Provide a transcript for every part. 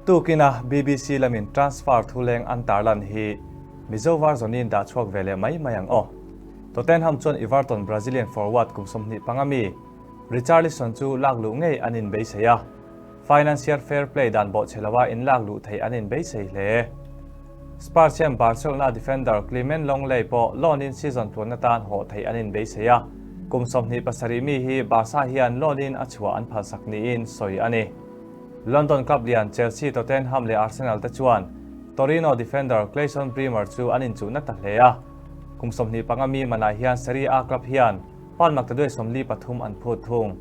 Tukina BBC lamin transfer thuleng an tarlan hi Mizo version-in dah chhuak ve leh mai mai ang aw. Tottenham chuan Everton Brazilian forward kum 25 mi Richarlison chu lak luh ngei an inbeisei a, Financial Fair Play dan bawhchhe loa inlak luh theih an inbeisei hle. Spurs hian Barcelona defender Clement Lenglet pawh loan-in season tluanna tan hawh theih an inbeisei a, kum 27 mi hi Barca hian loan-in a chhuah an phalsak niin sawi a ni. London club lian Chelsea, Tottenham leh Arsenal te chuan Torino defender Gleison Bremer chu an inchuhna ta hle a. Kum 25 mi manah hian Serie A club hian pound maktaduai 43 an phut thung.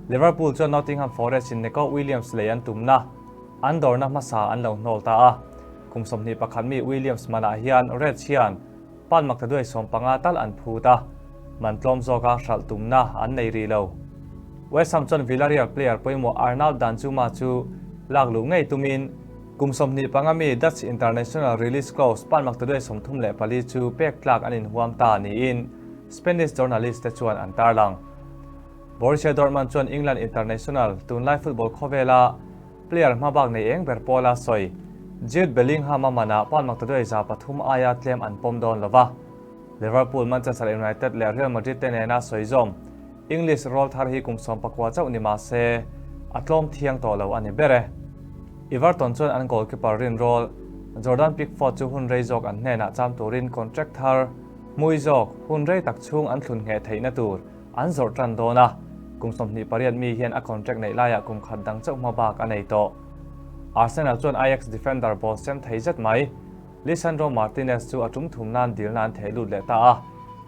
Liverpool chuan Nottingham Forest in Neco Williams lei an tumna an dawrna hmasa an lo hnawl ta a. Kum 21 mi Williams manah hian Reds hian pound maktaduai 15 tal an phut a, man tlawm zawka hralh tumna an nei rih lo. West Ham chuan Villarreal player pawimawh Arnaut Danjuma chu lak luh ngei tumin kum 25 mi Dutch international release clause pound maktaduai 34 chu pek tlak an inhuam ta niin Spanish journalist te chuan an tarlang. Borussia Dortmund chuan England international tunlai football khawvela player hmabak nei eng ber pawla sawi Jude Bellingham-a manah pound maktaduai 300 aia tlem an pawm dawn lova. Liverpool, Manchester United leh Real Madrid te nena sawi zawm English rawl thar hi kum 19 chauh ni mah se a tlawm thiang tawh lo a ni ber e. Everton chuan an goalkeeper rin rawl Jordan Pickford chu hun rei zawk an hnenah cham turin contract thar hmui zawk hun rei tak chhung an thlun ngheh theihna tur an zawrh tan dawn a, kum 28 mi hian a contract neih laiah kum khat dang chauh hma bak a nei tawh. Arsenal chuan Ajax defender ball sem thei zet mai Lisandro Martinez chu a tum thum nan dilna an theh lut leh ta a,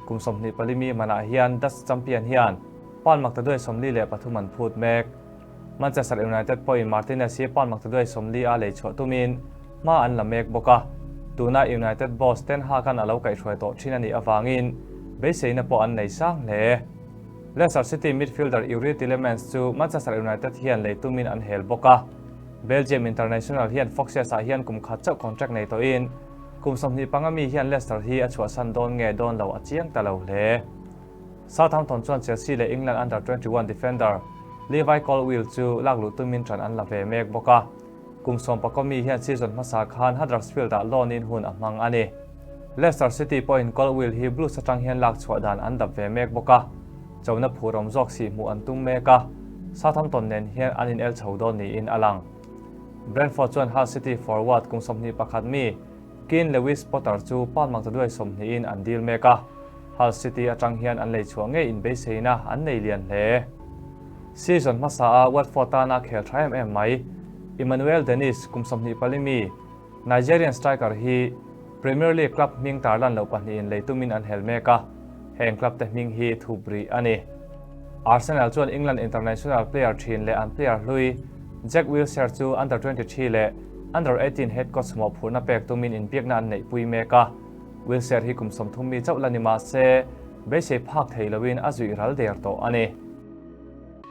kum 24 mi manah hian Dutch champion hian pound maktaduai 43 an phut mek. Manchester United pawhin Martinez hi pound maktaduai 40 a lei chhuah tumin hma an la mek bawk a, tuna United boss Ten Hag-a'n a lo kaihhruai tawh thin a nih avangin beiseina pawh an nei sang hle. Leicester City midfielder Youri Tielemans chu Manchester United hian lei tumin an hel bawk a, Belgium international hian Foxes-ah hian kum khat chauh contract nei tawhin kum 25 mi hian Leicester hi a chhuahsan dawn nge dawn lo a chiang ta lo hle. Southampton chuan Chelsea leh England under 21 defender Levi Colwill chu lak luh tumin ṭan an la ve mek bawk a, kum 19 mi hian season hmasa khan Huddersfield-ah loan-in hun a hmang a ni. Leicester City pawhin Colwill hi Blues atang hian lak chhuah dan an dap ve mek bawk a, chona phur awm zawk sih hmuh an tum mek a, Southampton nen hian an inel chho dawn niin a lang. Brentford chuan Hull City forward kum 21 mi Keane Lewis Potter chu pound maktaduai 20-in an dil mek a, Hull City atang hian an lei chhuah ngei inbeiseina an nei lian hle. Season hmasa a Watford tana khel tha em em mai Emmanuel Dennis kum 24 mi Nigerian striker hi Premier League club hming tarlan loh pahnihin lei tumin an hel mek a, heng club te hming hi thup rih a ni. Arsenal chuan England international player thin leh an player hlui Jack Wilshere chu under 23 leh under 18 head coach mawhphurhna pek tumin inbiakna an neihpui mek a, Wilshere hi kum 30 mi chauh la ni mah se beisei phak thei loin a zuih ral der tawh a ni.